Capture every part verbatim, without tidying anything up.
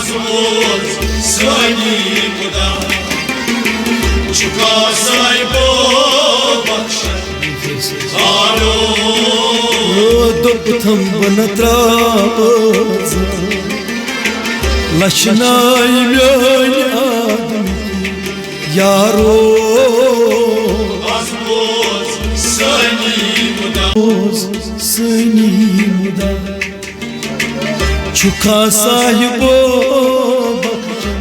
سوز سٲنی خدا، چھُکھ آسان بو بخشن آلو۔ دوٚپُتھم بہٕ نہٕ ترٛاوٕ زانٛہہ لَچھِ ناے میٛٲنۍ آدمی یارو۔ از بوز سٲنی مُدا، بوز سٲنی مُدا، چھُکھا صاحبو بخشن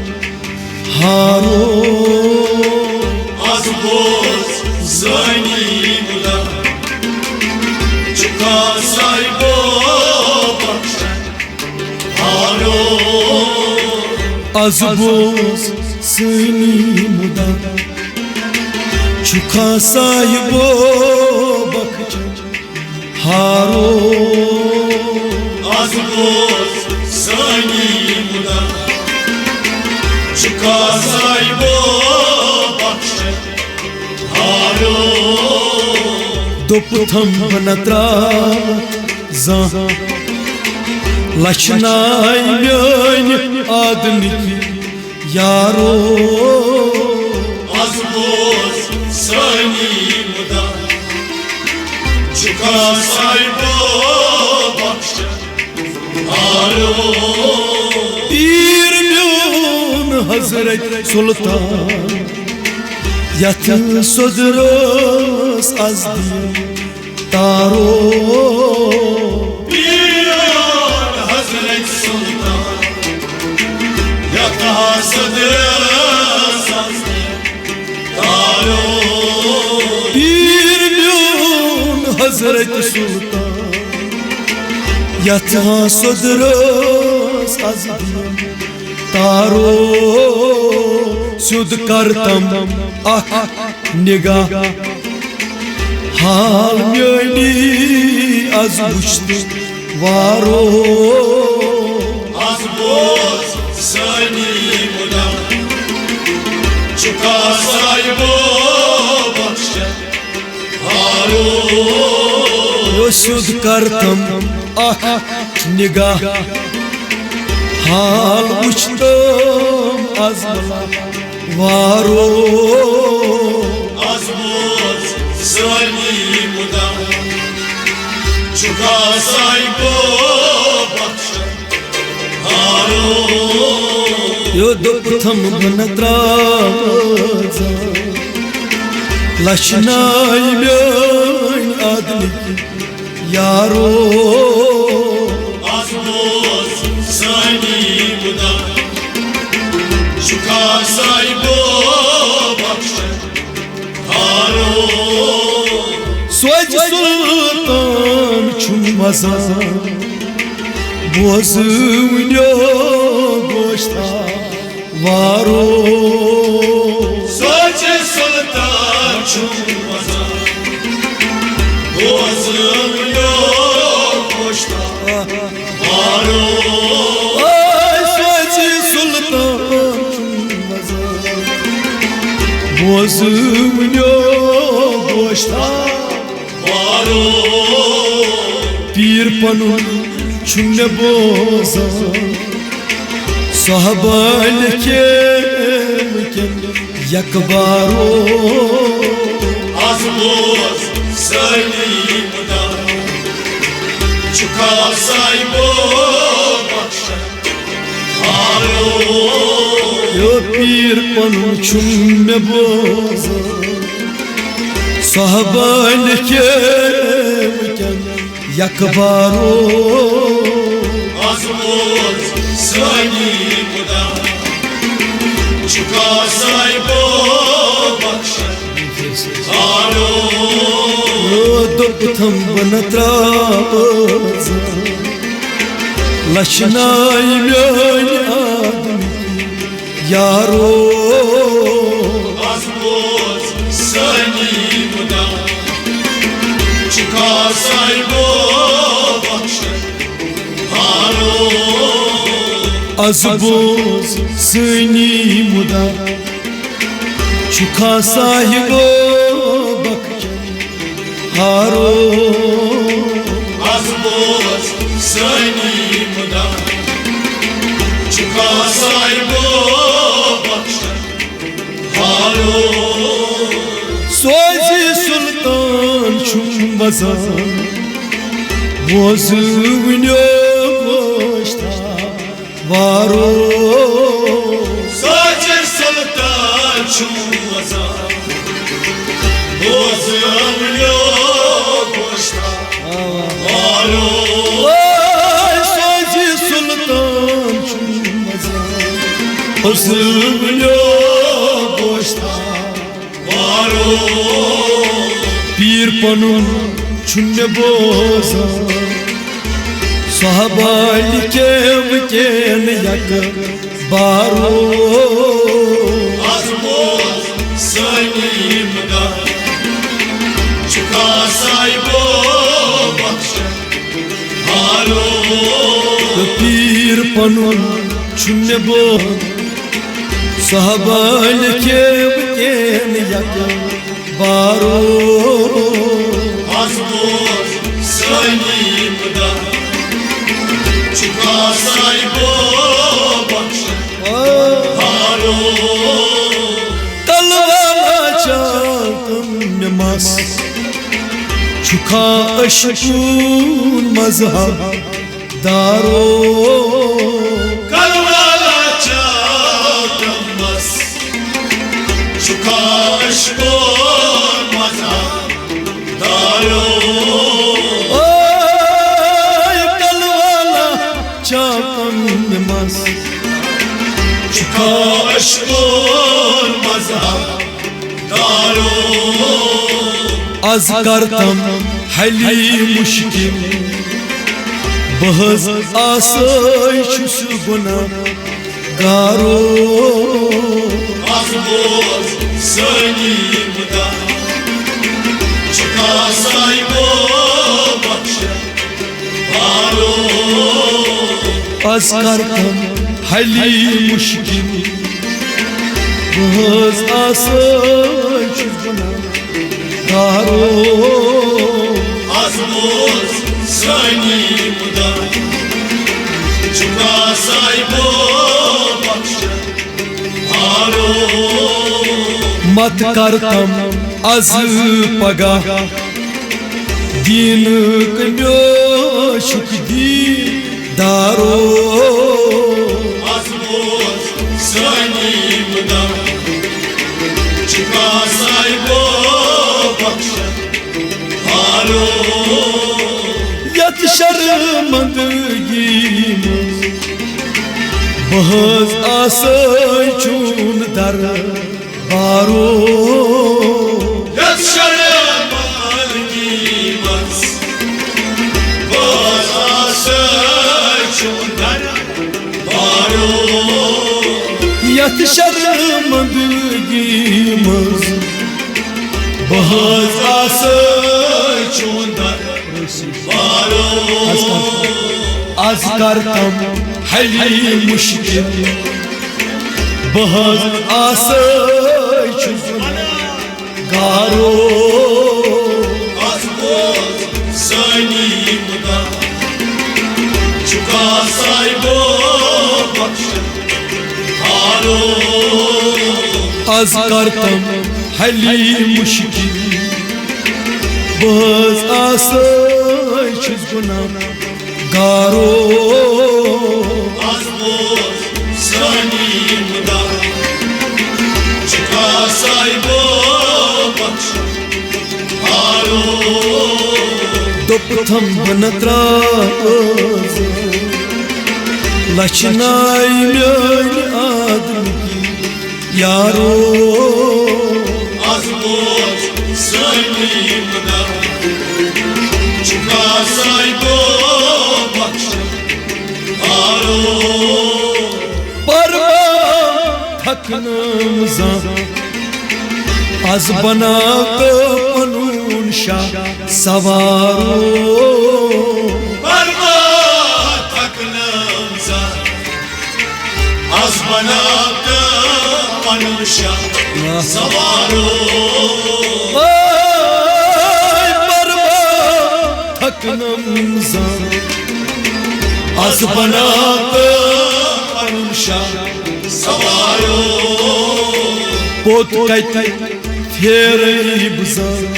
ہارو۔ از بوز سٲنی مُدا، چھُکھا صاحبو بخشن ہارو۔ از بوز سٲنی مُدا، چھُکھا صاحبو بخشن ہارو۔ از بوز سٲنی مُدا، چھُکھا صاحبو بخشن ہارو۔ دوٚپُتھم بہٕ نہٕ ترٛاوٕ زانٛہہ لَچھِ ناے میٛٲنۍ آدنٕکۍ یارو۔ از بوز سٲنی مُدا، چھُکھا صاحبو بخشن ہارو۔ پیٖر میون حضرت سلطان، یتھ سوٚدرس از دِیو تارو۔ پیٖر حضرت سلطان، یتھ سوٚدرس از دِیو تارو۔ پیٖر میون حضرت سلطان، یتھ سوٚدرس از دِیو تارو۔ سیوٚد کرتم اکھ نگاہ، حال میٛٲنی از وُچھتہٕ وارو۔ از بوز سٲنی مُدا، چھُکھا صاحبو بخشن ہارو۔ یو سیوٚد کرتم اکھ نگاہ، حال وُچھتم از وارو۔ از بوز سٲنی مُدا، چھُکھا صاحبو بخشن ہارو۔ یو دوٚپُتھم بہٕ نہٕ ترٛاوٕ زانٛہہ لَچھِ ناے میٛٲنۍ آدنٕکۍ یارو۔ از بوز سٲنی مُدا، چھُکھا صاحبو بخشن ہارو۔ سوزِ سلطان چھُم وزان، بوزٕ وُنیو گوشتاب وارو۔ سوزِ سلطان چھُم وزان، بوزٕ وُنیو گوشتاب وارو۔ اے سوزِ سلطان چھُم وزان، بوزٕ وُنیو گوشتاب وارو۔ پیٖر پنُن چھُنہٕ مےٚ بوزان، صحبہٕ لیکھے وٕنکٮ۪ن یک بارو۔ از بوز سٲنی مُدا، چھُکھا صاحبو بخشن ہارو۔ یو پیٖر پنُن چھُم مےٚ بوزان، صحبہٕ لیکھے وٕنکٮ۪ن یک بارو۔ از بوز سٲنی مُدا، چھُکھا صاحبو بخشن ہارو۔ دوٚپُتھم بہٕ نہٕ ترٛاوٕ زانٛہہ لَچھِ ناے میٛٲنۍ آدمی یارو۔ از بوز سٲنی مُدا، چھُکھا صاحبو بخشن ہارو۔ از بوز سٲنی مُدا، چھُکھا صاحبو بخشن ہارو۔ از بوز سٲنی مُدا، چھُ صاحبو بخش ہارو۔ سوزِ سلطان چھُم وزان، بوزٕ وٕنیو گوشتہ وارو۔ سوزِ سلطان چھُم وزان، بوزٕ وٕنیو گوشتہ وارو۔ اے سوزِ سلطان چھُم وزان، بوزٕ وٕنیو گوشتہ وارو۔ پیٖر پنُن چھُنہٕ مےٚ بوزان، صحابہ لیکھے وٕنکٮ۪ن یکہٕ بارو۔ از بوز سٲنۍ امداد، چھُکھا صاحبو بخش ہارو۔ تہٕ پیٖر پنُن چھُنہٕ مےٚ بوزان، صحابہ لیکھے وٕنکٮ۪ن یکہٕ بارو۔ از بوز سٲنۍ امداد، چھُکھا صاحبو بخش ہارو۔ کلوالا چاکم مےٚ مس، چھُکھا عشقُن مذہب دارو۔ کلوالا چاکم مس، چھُکھا عشقُن مذہب دارو۔ اے کلوالا چاکم مےٚ مس، چھُکھا عشقُن مذہب دارو۔ از کرتم حلی مشکل، بہٕ حظ آسٲے چھُس گناہ گارو۔ از بوز سٲنۍ امداد، چھُکھا صاحبو بخش ہارو۔ از کرتم حلی مشکل، بہٕ حظ آسٲے چھُس گناہ گارو۔ از بوز سٲنۍ امداد، چھُکھا صاحبو بخش ہارو۔ مت کرتم از پگاہ، دیٖنُک مےٚ چھُکھ دیٖندارو۔ از بوز سٲنۍ امداد، چھُکھا صاحبو بخش ہارو۔ یتھ شرمندگی منٛز بہٕ حظ آسٲے چون در بارو۔ یتھ شرمندگی منٛز بہٕ حظ آسٲے چون در بارو۔ یتھ شرمندگی منٛز بہٕ حظ آسٲے چون در بارو۔ از کرتم حلی مشکل، بہٕ حظ آسٲے چھُس گارو۔ از بوز سٲنۍ امداد، چھُکھا صاحبو بخش ہارو۔ از کرتم حلی مشکل، بہٕ حظ آسٲے چھُس گناہ گارو۔ از بوز سٲنۍ امداد، چھُکھا صاحبو بخش ہارو۔ دوٚپتھم بہٕ نہٕ ترٛاوٕ لَچھِ ناے میٛانہِ آدمگی یارو۔ از بوز سٲنۍ امداد، چھُکھا صاحبو بخش ہارو۔ پروا تھکنم زانٛہہ، از بناو تہٕ پنُن شاہ سوارو۔ پروا تھکنم زانٛہہ، از بناو تہٕ پنُن شاہ سوارو۔ اے پروا تھکنم زانٛہہ، از بناو تہٕ پنُن شاہ سوارو۔ پوٚت کتہِ پھیرے بہٕ زانٛہہ،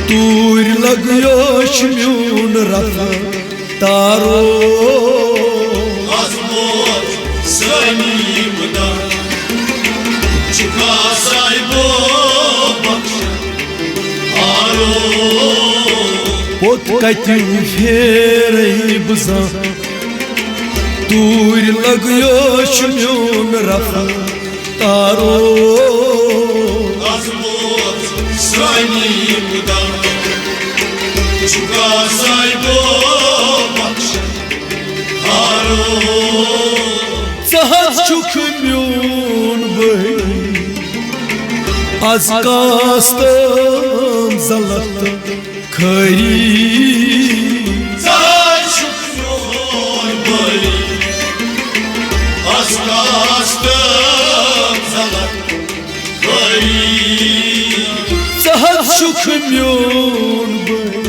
توٗرۍ لگیوش میون رفتارو۔ از بوز سٲنی مُدا، چھُکھ آساے بو بخشن ہارو۔ پوٚت کتہِ پھیرے بہٕ زانٛہہ، توٗرۍ لگیوش میون رفتارو۔ از بوز سٲنی مُدا، چھُکھ آساے بو بخشن ہارو۔ ژٕ حظ چھُکھ میون بٲے، از کاستم زلت کھٲری۔ ژٕ حظ چھُکھ میون بٲے، از کاستم زلت کھٲری۔ ژٕ حظ چھُکھ میون بٲے،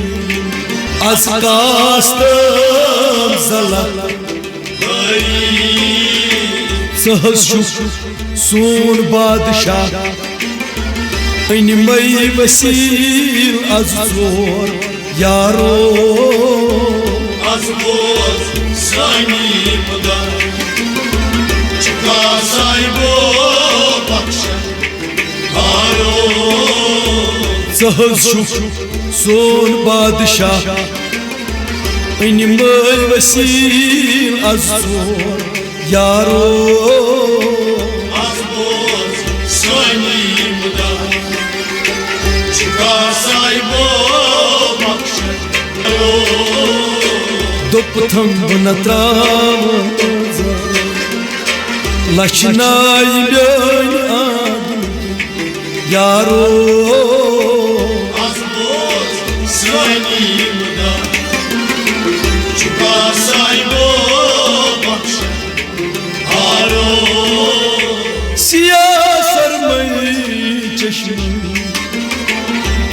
از کاستم زلت۔ ژٕ حظ چھُکھ سون بادشاہ، أنۍ مَے وسیٖل از ژور یارو۔ از بوز سٲنی مُدا، چھُکھ آساے بو بخشن ہارو۔ ژٕ حظ چھُکھ سون بادشاہ، أنۍ مَے وسیٖل از ژور یارو۔ از بوز سٲنی مُدا، چھُکھ آساے بو بخشن۔ دوٚپتھم بہٕ نہ تراوٕ لچھِ نایہِ میٲنۍ آدم یارو۔ از بوز سٲنی مُدا، چھُکھ آساے بو بخشن ہارو۔ سیاہ سرمئی چشمہٕ،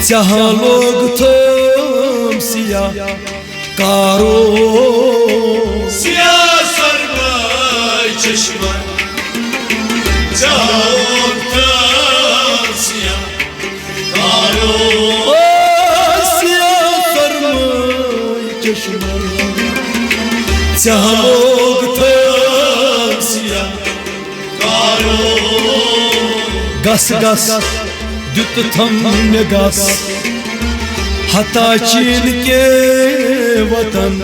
ژےٚ ہا لوگتھم سیاہ کارو۔ سیاہ سرمئی چشمہٕ، ژےٚ ہا لوگتھم سیاہ کارو۔ او سیاہ سرمئی چشمہٕ، ژےٚ ہا لوگتھم سیاہ کارو۔ گس گس دیُتتھم مےٚ گس، ہتا چین کے وطن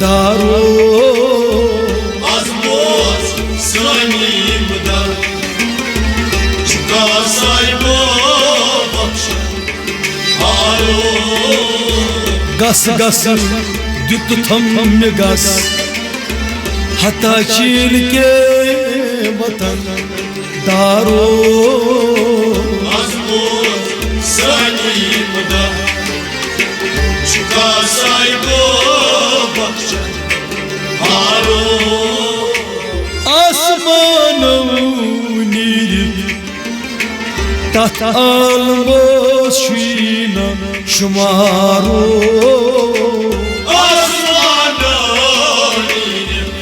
دارو۔ از بوز سٲنی مُدا، چھُکھ آساے بو بخشن ہارو۔ گس گس دیُتتھم مےٚ گس، ہتا چین کے وطن دارو۔ از بوز سٲنی مُدا، چھُکھ آساے بو بخشن ہارو۔ آسمانو نیٖرِتھ تتھ عالمس چھُے نہٕ شُمارو۔ آسمانو نیٖرِتھ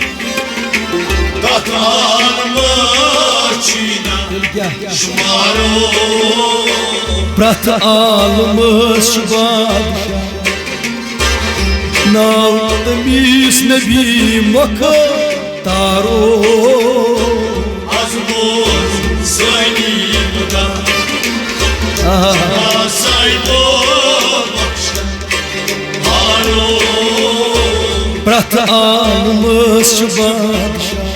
تتھ عالمس چھُے نہٕ تیٚلہِ کیٛاہ؟ شُمارو۔ پرٛٮ۪تھ عالمس چھُ بادشاہ، ناو تٔمِس نبی مۄکھ تارو۔ از بوز سٲنی مُدا، آہا۔ آساے بو بخشن ہارو۔ پرٛٮ۪تھ عالمس چھُ بادشاہ،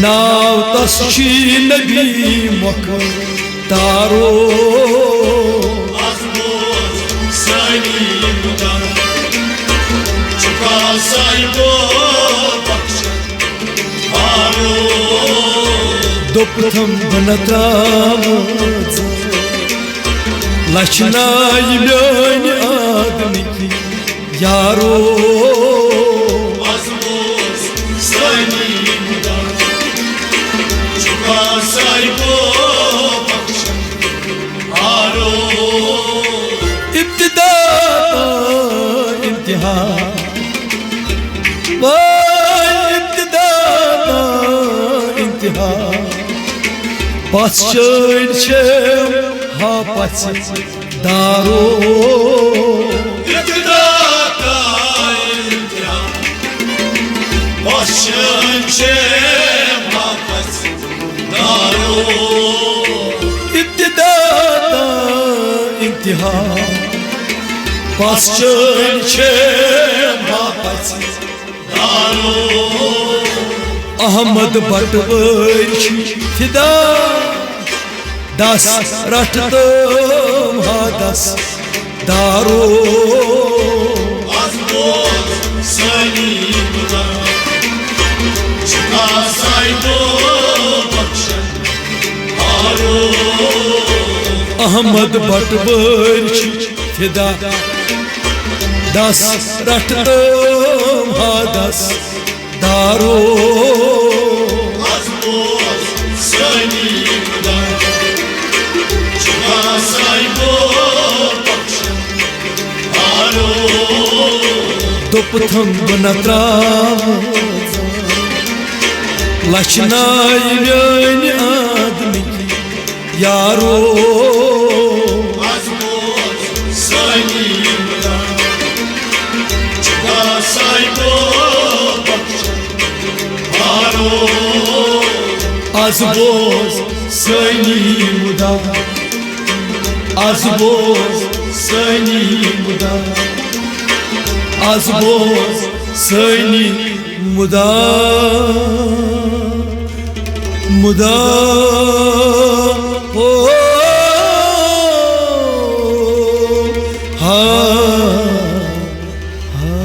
ناو تس چھُے نبی مۄکھ تارو۔ از بوز سٲنی مُدا، چھُکھ آساے بو بخشن ہارو۔ دوٚپتھم بہٕ نہ تراوٕ ژٕ لچھِ نایہِ میٲنۍ آدمٕکی یارو۔ از بوز سٲنی مُدا، چھُکھ آساے بو بخشن ہارو۔ ابتدا تا انتہا، وای، ابتدا پژھ چٲنۍ چھم ہا پژھِ دارو۔ ابتدا تا انتہا، پژھ چٲنۍ چھم ہا پژھِ دارو۔ ابتدا تا انتہا، پژھ چٲنۍ چھم ہا پژھِ احمد بٹوٲرۍ چھِ فدا، دس رٹھ تم ہا دس دارو۔ احمد بٹوٲرۍ چھِ فدا، دس رٹھ تم ہا دس دارو۔ از بوز سٲنی خدا چھُ آسان بوز بخشن دارو۔ دوٚپُتھم بہٕ نہ ترٛاوٕ لچھِ ناوِ میٲنۍ آدمٕکۍ یارو۔ از بوز سٲنی خدا چھُ آسان بوز بخشن دارو۔ از بوز سٲنی مُدا، از بوز سٲنی مُدا، از بوز سٲنی مُدا، مُدا۔ او، ہا، ہا۔